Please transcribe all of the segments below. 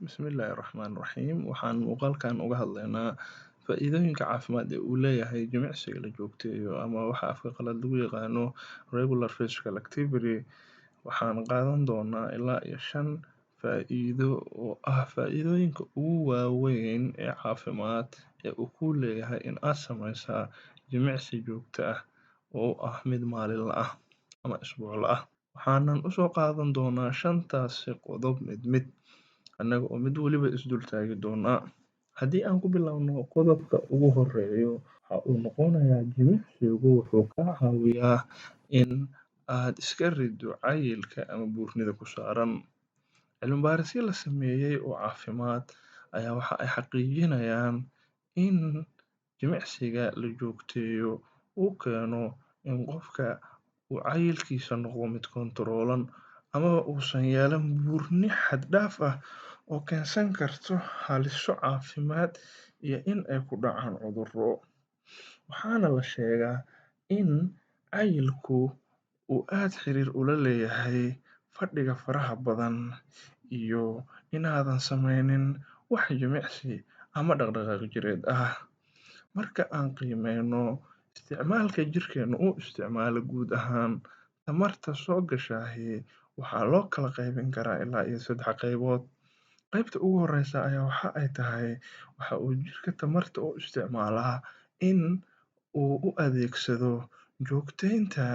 Bismillaahi Raxmaani Raxiim. Waxaan muuqaalkan uga hadlaynaa faa'iidooyinka caafimaad ee uu leeyahay jimicsiga la joogteeyo, ama waxa afka qalaad lagu yaqaano regular physical activity. Waxaan qaadan doonaa ilaa iyo 5 faa'iido oo ah faa'iidooyinka ugu waaweyn ee caafimaad ee uu ku leeyahay in aad sameysaa jimicsi joogto ah oo ah mid maalinle ah ama isbuucle ah. Waxaanan usoo qaadan doonaa shantaasi qodob mid mid, annaga oo mid waliba isdul taagi doonaa. Haddii aan ku bilowno qodobka ugu horeeyo, waxa uu noqonayaa jimicsigu wuxuu kaa caawiyaa in aad iska riddo cayilka ama buurnida ku saaran. Cilmi baarisyo la sameeyey oo caafimaad ayaa waxa ay xaqiijinayaan in jimicsiga la joogteeyo uu keeno in qofka uu cayilkiisa noqdo mid kontaroolan, amaba uusan yeelan buurni xad dhaaf ah oo keensan karto haliso caafimaad iyo in ay ku dhacaan cudurro. Waxaana la sheegaa in cayilku uu aad xiriir ula leeyahay fadhiga faraha badan iyo inaadan sameynin wax jimicsi ama dhaqdhaqaaq jireed ah. Marka aan qiimeyno isticmaalka jirkeena uu isticmaalo guud ahaan, tamarta soo gashaahi waxaa loo kala qaybin karaa ilaa iyo 3 qaybood. Qaybta ugu horeysa ayaa waxa ay tahay waxa uu jirka tamarta u isticmaalaa in uu u adeegsado joogteynta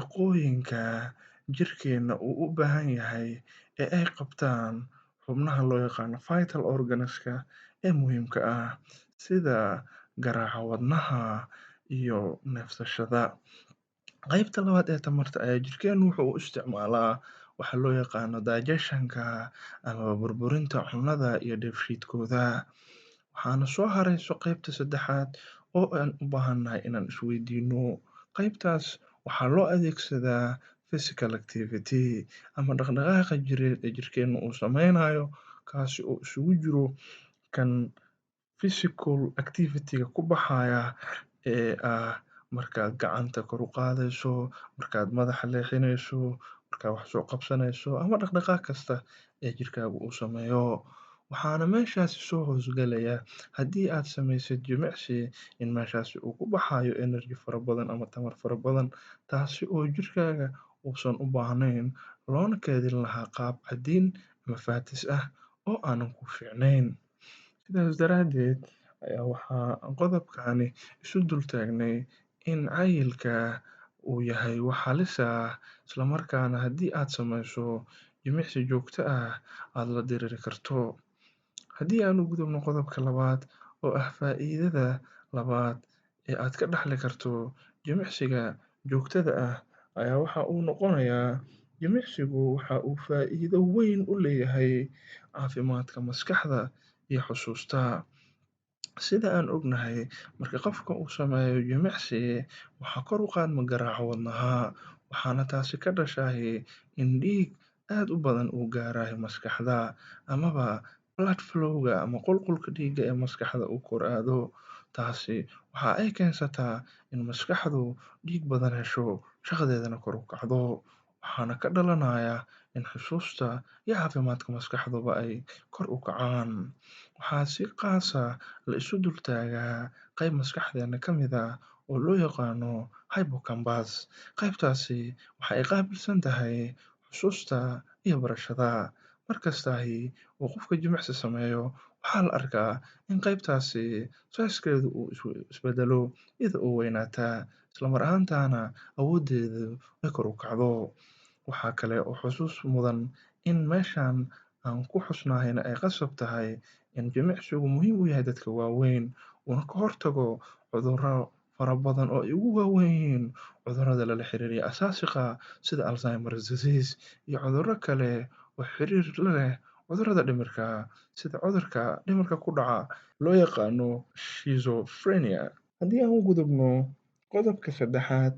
shaqooyinka jirkeena uu u baahan yahay ee ay qabtaan xubnaha loo yaqaano vital organs-ka ee muhiimka ah, sida garaaca wadnaha iyo neefsashada. Qaybta labaad ee tamarta ayaa jirkeenu wuxuu u isticmaalaa waxa loo yaqaano digestion-ka ama burburinta cunnada iyo dheefshiidkooda. Waxaana soo harayso qaybta saddexaad oo aan u baahannahay inaan isweydiino. Qaybtaas waxaa loo adeegsadaa physical activity ama dhaqdhaqaaqa jireed ee jirkeenu uu sameynayo, kaasi oo isugu jiro kan physical activity-ga ku baxaya ee ah markaad gacanta kor u qaadayso, markaad madaxa leexinayso, markaad wax soo qabsanayso, ama dhaqdhaqaaq kasta ee jirkaagu uu sameeyo. Waxaana meeshaasi soo hoosgelaya haddii aad samaysid jimicsi in meeshaasi uu ku baxayo energy fara badan ama tamar fara badan, taasi oo jirkaaga uusan u baahnayn loona keedin lahaa qaab cadiin ama faatis ah oo aanan ku fiicnayn. Sidaas daraaddeed ayaa waxaa qodobkani isu dul taagnay in cayilka uu yahay wax halis ah, isla markaana haddii aad sameyso jimicsi joogto ah aad la diriri karto. Haddii aan u gudubno qodobka labaad oo ah faa'iidada labaad ee aad ka dhaxli karto jimicsiga joogtada ah, ayaa waxa uu noqonayaa jimicsigu waxa uu faa'iido weyn u leeyahay caafimaadka maskaxda iyo xusuusta. Sida aan ognahay, marka qofka uu sameeyo jimicsi waxaa kor u qaadma garaaca wadnaha, waxaana taasi ka dhashay in dhiig aad u badan uu gaarayo maskaxda, amaba blood flow-ga ama qulqulka dhiigga ee maskaxda uu kor aado. Taasi waxa ay keensataa in maskaxdu dhiig badan hesho, shaqadeedana kor u kacdo. Waxaana ka dhalanaya in xusuusta iyo caafimaadka maskaxduba ay kor u kacaan. Waxaa si khaas ah la isu dul taagaa qayb maskaxdeena ka mid ah oo loo yaqaano hippocampus. Qaybtaasi waxa ay qaabilsan tahay xusuusta iyo barashada. Markastaahi oo qofka jimicsi sameeyo, waxaa la arkaa in qaybtaasi sayskeedu uu isbedelo iyada oo weynaataa, isla mar ahaantaana awooddeedu ay kor u kacdo. Waxaa kale oo xusuus mudan in meeshan aan ku xusnahayna ay qasab tahay in jimicsigu muhiim u yahay dadka waaweyn, uuna ka hortago cudurro fara badan oo ay ugu waaweyn yihiin cudurrada lala xiriiriya asaasiqa sida Alzheimer's disease iyo cudurro kale oo xiriir la leh cudurrada dhimirka, sida cudurka dhimirka ku dhaca loo yaqaano schizophrenia. Haddii aan u gudubno qodobka saddexaad,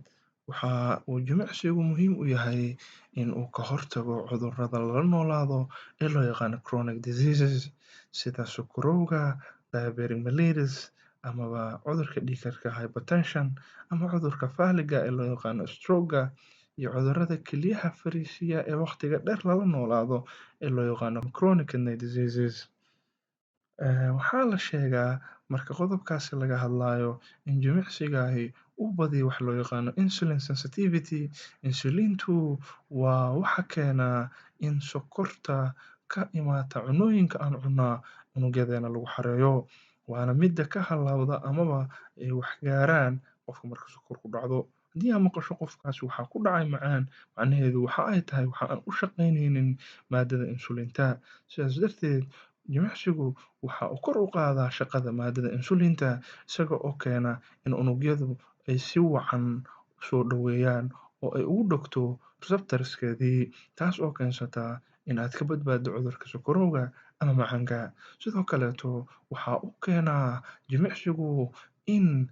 waxa uu jimicsigu muhiim u yahay in uu ka hortago cudurrada lala noolaado ee loo yaqaano chronic diseases, sida sokorowga, diabetic mellitus, amaba cudurka dhiig karka hypertension, ama cudurka faaliga ee loo yaqaano stroke-ga iyo cudurrada kelyaha fariisiya ee waqtiga dheer lala noolaado ee loo yaqaano chronic kidney diseases. Waxaa la sheegaa marka qodobkaasi laga hadlayo in jimicsigaahi uu badiyo wax loo yaqaano insulin sensitivity. Insulintu waa waxa keenaa in sokorta ka imaata cunooyinka aan cunaa unugyadeena lagu xareeyo, waana midda ka halawda amaba ay wax gaaraan qofka marka sokor ku dhacdo. Haddii aad maqasho qofkaasi waxaa ku dhacay macaan, macnaheedu waxa ay tahay waxa aan u shaqaynaynin maadada insulinta. Sidaas darteed jimicsigu waxa uu kor u qaadaa shaqada maadada insulinta, isaga oo keena in unugyadu ay si wacan soo dhoweeyaan oo ay ugu dhogto receptorskeedii, taas oo keensata in aad ka badbaaddo cudurka sokorowga ama macaanka. Sidoo kaleeto waxa uu keenaa jimicsigu in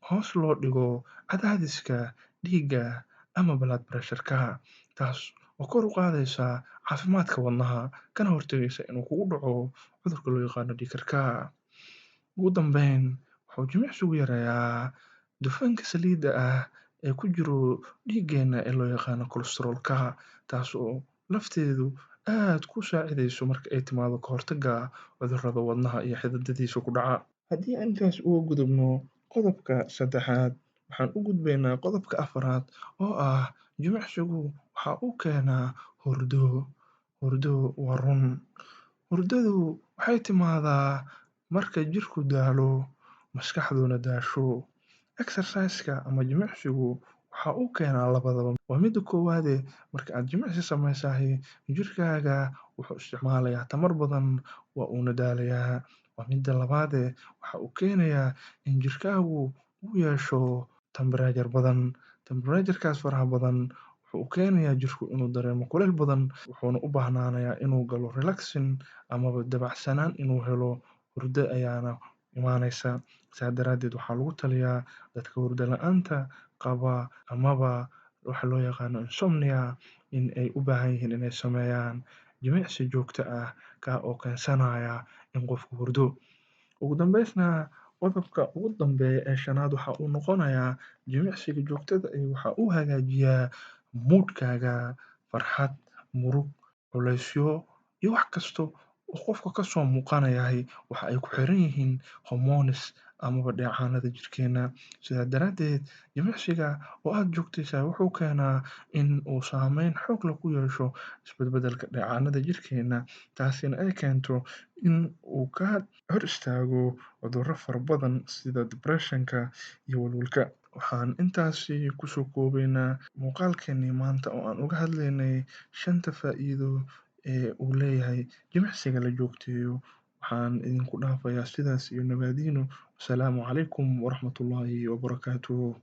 hoos loo dhigo cadaadiska dhiigga ama blood pressure-ka, taas oo kor u qaadaysa caafimaadka wadnaha kana hortagaysa inuu kugu dhaco cudurka loo yaqaano dhiig karka. Ugu dambeyn, wuxuu jimicsigu yareeyaa dufanka saliidda ah ee ku jiro dhiiggeena ee loo yaqaano cholesterol-ka, taas oo lafteedu aad ku saacidayso marka ay timaado ka hortagga cudurrada wadnaha iyo xididadiisa ku dhaca. Haddii aan intaas uga gudubno qodobka saddexaad, waxaan u gudbaynaa qodobka afraad oo ah jimicsigu waxa uu keenaa hurdo. Hurdo waa run. Hurdadu waxay timaadaa marka jirku daalo, maskaxduna daasho. Exercise-ka ama jimicsigu waxa uu keenaa labadaba. Waa midda koowaade, marka aad jimicsi samaysahay jirkaaga wuxuu isticmaalayaa tamar badan, waa uuna daalayaa. Waa midda labaade, waxa uu keenayaa in jirkaagu uu yeesho temperature badan. Temperature-kaas faraha badan wuxuu keenayaa jirku inuu dareemo kuleyl badan, wuxuuna u baahnaanayaa inuu galo relaxing amaba dabacsanaan inuu helo. Hurdo ayaana imaanaysa. Saa daraaddeed waxaa lagu taliyaa dadka hurdo la'aanta qaba amaba waxa loo yaqaano insomnia in ay u baahan yihiin inay sameeyaan jimicsi joogto ah, kaa oo keensanaya in qofku hurdo. Ugu dambeysna, qodobka ugu dambeeya ee shanaad waxa uu noqonayaa jimicsiga joogtada ah waxa uu hagaajiyaa moodkaaga, farxad, murug, culeysyo iyo wax kasto oo qofka ka soo muuqanayahay waxa ay ku xiran yihiin hormones amaba dheecaanada jirkeena. Sidaa daraaddeed jimicsiga oo aad joogtaysaa wuxuu keenaa in uu saameyn xoog leh ku yeesho isbedbedelka dheecaanada jirkeena, taasina ay keento in uu ka hor istaago cudurro fara badan sida depression-ka iyo walwalka. Waxaan intaasi kusoo koobaynaa muuqaalkeenii maanta oo aan uga hadlaynay shanta faa'iido ee uu leeyahay jimicsiga la joogteeyo. Waxaan idinku dhaafayaa sidaas iyo nabaadiino. Wasalaamu calaykum waraxmatullaahi wabarakaatuh.